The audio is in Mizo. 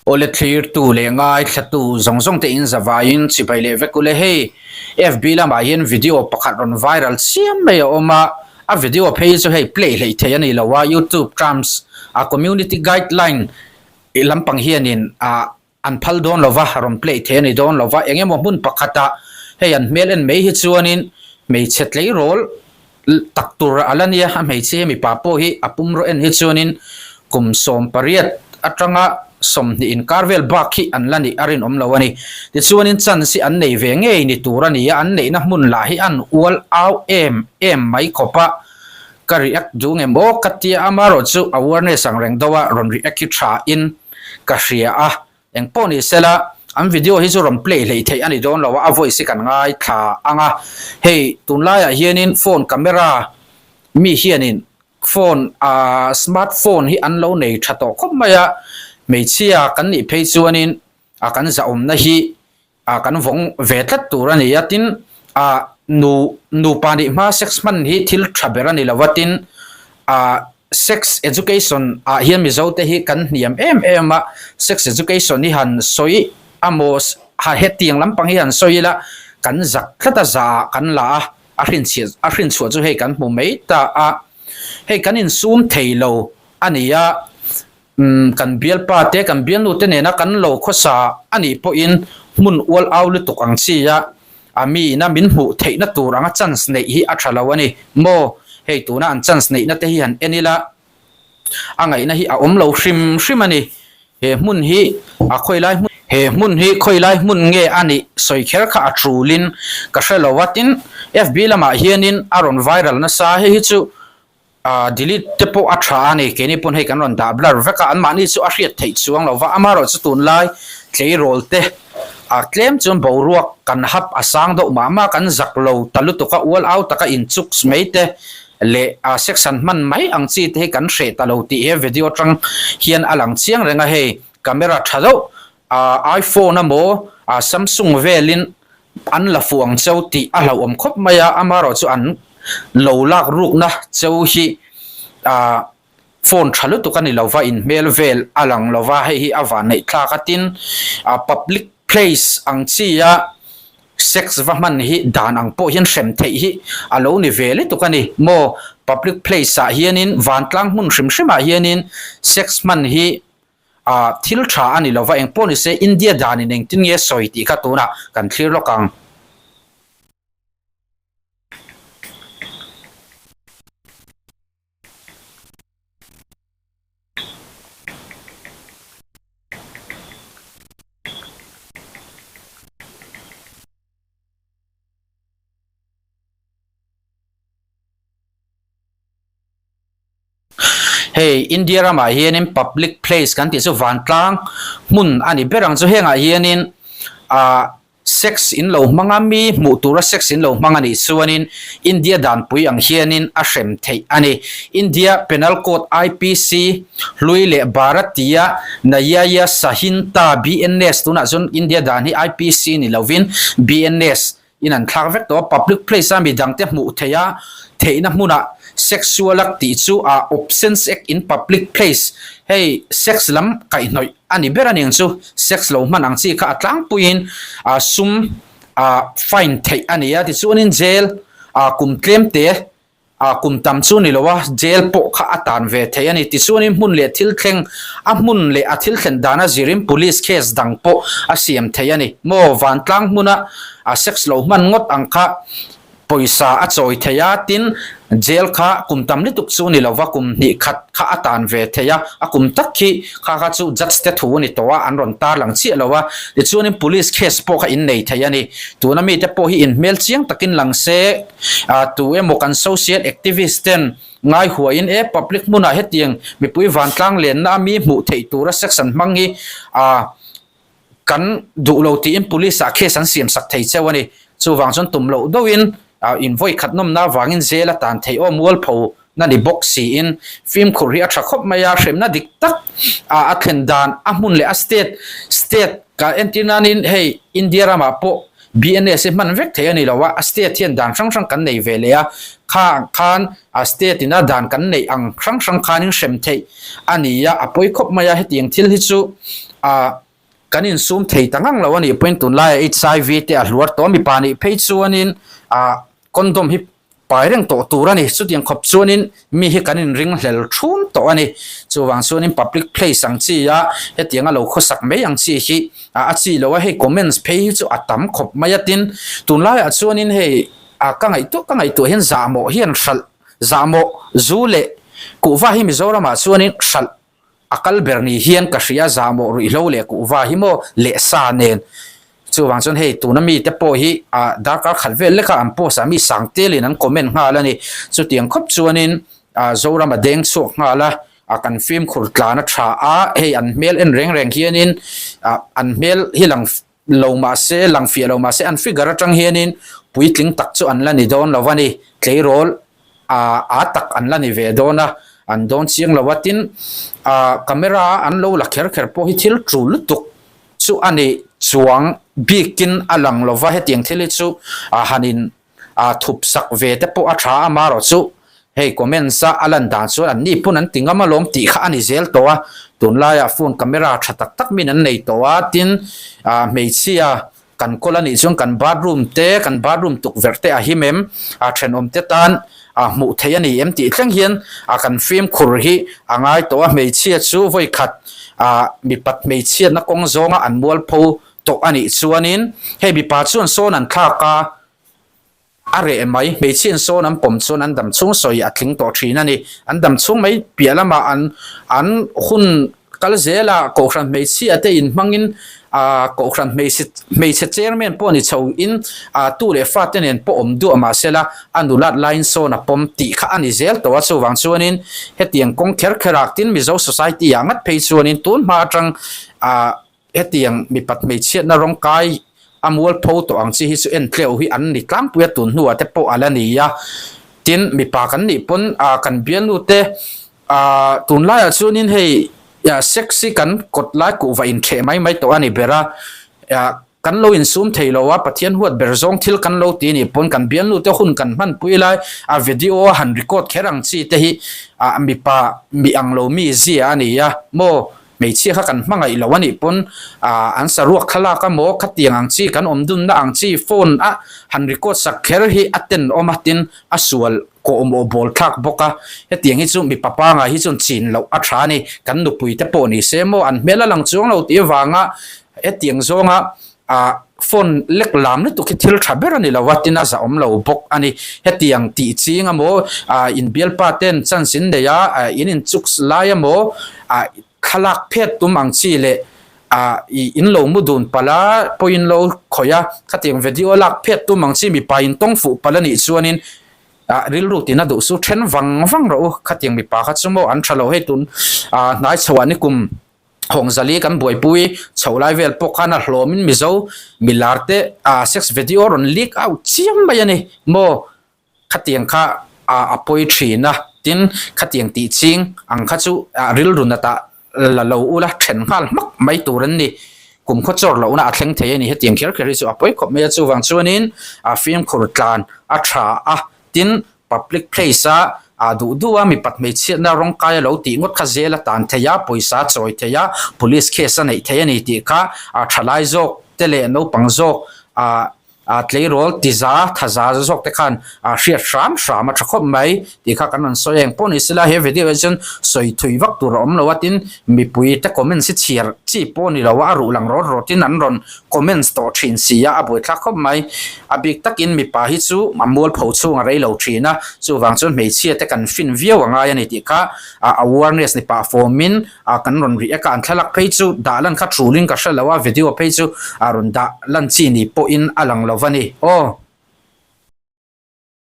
Awle thlirtu leh ngaithlatu zawng zawng te in zavaiin chibai leh vek ule hei FB lamah hian video pakhat rawn viral chiam mai a awm a, a video phei chu hei play hleih theih a ni lo a, YouTube terms a community guideline lampang hianin ah An phal dawn lo va, rawn play thei a ni dawn lo va, eng emaw hmun pakhata hei an hmel en mai hi chuanin hmeichhe tleirawl tak tur a la nia, a hmeichhe hi mipa pawh hi a pum rawh en hi chuanin kum 18 atanga 20 inkar vel bak hi an la nih a rinawm lo a ni. Tichuanin chance hi an nei ve ngei ni tur a ni a, an neihna hmun lah hi an ual au em em mai khawp a, ka react duh nge maw ka tia amaherawhchu awareness ang reng deuh a rawn react hi tha in ka hria a, eng pawh ni sela an video hi chu rawn play hleih theih a ni dawn lo a, a voice hi kan ngaithla ang a, hei tunlaiah hianin phone camera mi hianin phone ah smart phone hi an lo nei tha tawh khawp mai a, hmeichhia kan nih phei chuanin a kan zahawmna hi ah kan vawng ve tlat tur a ni a, tin ah nu nupa nih hma sex hman hi thil tha ber a ni lo a, tin ah sex education ah hian Mizo te hi kan hniam em em a, sex education hi han sawi amaw ha hetiang lampang hi han sawi ila kan zak tlat a za ah kan la a, a hrinchhiah a hrinchhuah chu hei kan hmu mai ta a, hei kan insum thei lo a ni a. Umm kan bialpa te kan bialnu te nena kan lo khawsa a nih pawhin hmun ual au lutuk ang chi a, a mi ina min hmuh theihna tur anga chance neih hi a tha lo a ni maw? Hei tuna an chance neihna te hi han en ila a ngaihna hi a awm lo hrim hrim a ni. He hmun hi a khawilai hmun he hmun hi khawilai hmun nge a nih sawi kher kha a tulin ka hre lo a, tin FB lamah hianin a rawn viral nasa hei hi chu Ahh delete te pawh a tha a ni, keini pawn hei kan rawn dah blur vek a, anmahni chu a hriat theih chuang lo va, amaherawhchu tunlai tleirawl te ah tlem chuan boruak kan hap a sang deuh mah mah, kan zak lo ta lutuk a, ual au taka inchuks mai te leh ah section hman mai ang chi te hi kan hreh ta lo tih he video atang hian a lang chiang reng a, hei camera tha deuh ah iPhone emaw ah Samsung velin An la fuh ang cheu tih a hlauhawm khawp mai a, amaherawhchu an lo lak rukna cheu hi ah phone tha lutuk a ni lo va, inhmel vel a lang lo va, hei hi a vanneih thlak a, tin ah public place ang chi a sex va hman hi dan ang pawh hian hrem theih hi a lo ni ve lutuk a ni maw, public place ah hianin vantlang hmun hrim hrim ah hianin sex hman hi Ah, thil tha a ni lova, eng pawh ni se India danin engtin nge sawi tih kha tunah kan thlir lawk ang. Hei India ramah hianin public place kan tih chu vantlang hmun a ni ber ang chu hengah hianin ah sex in lo hmang a mi hmuh tura sex in lo hmang a nih chuanin India danpui ang hianin a hrem theih a ni. India Penal Code IPC hlui leh Bharatiya Nyaya Sanhita BNS tunah chuan India dan hi IPC ni lovin BNS In an thlak vek tawh a, public place a midangte hmuh theih a, theihna hmunah sexual act tih chu a obscene act in public place, hei sex lam kaihhnawih a ni ber a ning chu, sex lo hman ang chi kha a tlangpuiin a sum a fine theih a ni a, tichuanin jail a kum tlem te A kum tam chu ni lo a, jail pawh kha a tan ve thei a ni. Tichuanin hmun leh thil thleng, a hmun leh a thil thlen dana zirin police case dang pawh a siam thei a ni. Maw vantlang hmuna a sex lo hman ngawt ang kha pawisa a chawi thei a, tin jail kha kum tam lutuk chu ni lo va, kum hnih khat kha a tan ve thei a, a kum tak khi kha kha chu judge te thu a ni tawh a, an rawn tarlang chiah lo a. Tichuanin police case pawh kha innei thei a ni. Tuna mite pawh hi inhmel chiang takin lang se. Ah tu emaw kan social activist ten ngai huaiin e public hmunah hetiang mipui vantlang lenna a mi hmuh theih tura sex an hmang hi ah kan duh lo tiin police ah case an siam sak thei cheu a ni. Chuvang chuan tum loh deuhin ah in vawi khat nawmna avangin zel a tan theih aw mualpho na ni bawk siin fimkhur hi a tha khawp mai a, hremna dik tak ah a thlen dan a hmun leh a state state ka entir nanin hei India ramah pawh BNS hi hman vek thei a ni lo a, a state hian dan hrang hrang kan nei ve leh a, kha khan a state ina dan kan neih ang hrang hrang khanin hrem theih a ni a, a pawi khawp mai a, hetiang thil hi chu Ah kan insum thei ta ngang lo a nih pawhin tunlaiah HIV te a hluar tawh a, mipa nih phei chuanin ah condom hi pai reng tawh tur a ni. Chutiang khawp chuanin mi hi kan inring hlel thum tawh a ni. Chuvang chuanin public place ang chi a hetianga lo khawsak mai ang chi hi a chi lo a, hei comments phei hi chu a tam khawp mai a tin tunlaiah chuanin hei ah ka ngaihtuah ka ngaihtuah hian zahmawh hian hralh zahmawh zu leh kuhva hi Mizoramah chuanin hralh A kal ber ni hian ka hria zahmawh ruihhlo leh kuhva hi maw leh sa nen. Chuvang chuan hei tuna mite pawh hi ah darkar khat vel leka an post ah mi sang telin an comment nghal a ni. Chutiang khawp chuanin ah Zoram a deng chhuak nghal a, ah kan fimkhur tlan a tha a, hei an hmel en reng reng hianin ah an hmel hi lang lo mah se lang fiah lo mah se an figure atang hianin puitling tak chu an la ni dawn lo a ni. Tleirawl ah a tak an la ni ve dawn a, an dawn chiang lo a, tin ah camera a an lo la kher kher pawh hi thil tul lutuk chu a ni chuang bikin a lang lo va, hetiang thil hi chu ah han in ah thup sak ve te pawh a tha a, amaherawh chu hei comments a a lan dan chuan an ni pawn an ti ngam alawm tih kha a ni zel tawh a, tunlaiah phone camera tha tak tak min an nei tawh a, tin ah hmeichhia Kan kawl a nih chuan kan bathroom te, kan bathroom tukverh te a him em? A thenawm te tan a hmuh theih a ni em tih thleng hian a kan fimkhur hi a ngai tawh a, hmeichhia chu vawi khat a mipat hmeichhiatna kawng zawnga an mualpho tawh a nih chuanin hei mipa chuan sawn an thlak a, A reh mai, hmeichhian sawn an pawm chuan an dam chhung sawi a tling tawh thin a ni. An dam chhung mai piah lamah an an hun kal zel a, Kohhran hmeichhia te inhmangin ah Kohhran hmeichhe hmeichhe chairman pawh ni chho in ah tu leh fa te nen pawh awm duah mahsela a nulat laiin sawn a pawm tih kha a ni zel tawh a, chuvang chuanin hetiang kawng kher kher ah tin Mizo society ah ngat phei chuanin tun hma atang ah Hetiang mipat hmeichhiatna rawng kai a mualpho tawh ang chi hi chu en tleuh hi an ni tlangpui a, tun hnuah te pawh a la ni a. Tin, mipa kan nih pawn ah kan bialnu te ah tunlaiah chuanin hei sex hi kan kawt lai kuhva intheh mai mai tawh a ni ber a, ah kan lo insum thei lo a, Pathian huat ber zawng thil kan lo ti nih pawn kan bialnu te hun kan hmanpui lai a video a han record kher ang chi te hi ah mipa mi ang lo mi zia a ni a maw. Hmeichhia kha kan hmangaih lo a nih pawn ah an saruak thlalak a maw khatiang ang chi kan awm dunna ang chi phone a han record sak kher hi a tenawm a tin a sual kawhmawh bawl thlak bawk a hetiang hi chu mipa pangai hi chuan chin loh a tha a ni kan nupui te pawh ni se maw an hmel a lang chuang lo tih avanga hetiang zawnga ah phone lek lam lutuk hi thil tha ber a ni lo a tin a zahawm lo bawk a ni hetiang tih ching emaw ah inbialpa ten chance in nei a ah in inchuk lai emaw ah thlalak phet tum ang chi leh ah ih in lo mu dun palh a pawhin lo khawih a khatiang video lak phet tum ang chi mipa in tawng fuh palh a nih chuanin ah rilru tina duh chu then vang vang rawh u khatiang mipa kha chu maw an tha lo hei tun ah hnai chhoah nikum. Hawngzali kan buaipui chhoh lai vel pawh khan a hlawmin Mizo milar te ah sex video rawn leak out chiam mai a ni maw khatiang kha ah a pawi thin a tin khatiang tih ching ang kha chu ah rilru nat ah la lo ula then nghal hmak mai tur an ni kum khaw chawr lohna a thleng thei a ni hetiang kher kher hi chu a pawi khawp mai a chuvang chuanin ah fimkhur tlan a tha a tin Public place a ah duh duh a mipat hmeichhiatna rawng kai a lo tih ngawt kha zel a tan thei a, pawisa a chawi thei a, police case a neih thei a ni tih kha ah thalai zawk te leh naupang zawk ah ah tleirawl tiza thaza zawk te khan ah hriat hram hram a tha khawp mai tih kha kan rawn sawi a, engpawh ni sela he video ah chuan sawi thui vak tur a awm lo a tin mipui te comments hi chhiar chi pawh a ni lo a, a ruh lang rawt rawt in an rawn comments tawh thin si a, a buaithlak khawp mai. A bik takin mipa hi chu a mualpho chhung a rei lo thin a, chuvang chuan hmeichhia te kan fin viau a ngai a ni tih kha awareness ni pah fawmin kan rawn react a, an thlalak phei chu dah lan kha thulin ka hre lo a, video phei chu a rawn dah lan chi ni pawhin a lang lo va ni aw.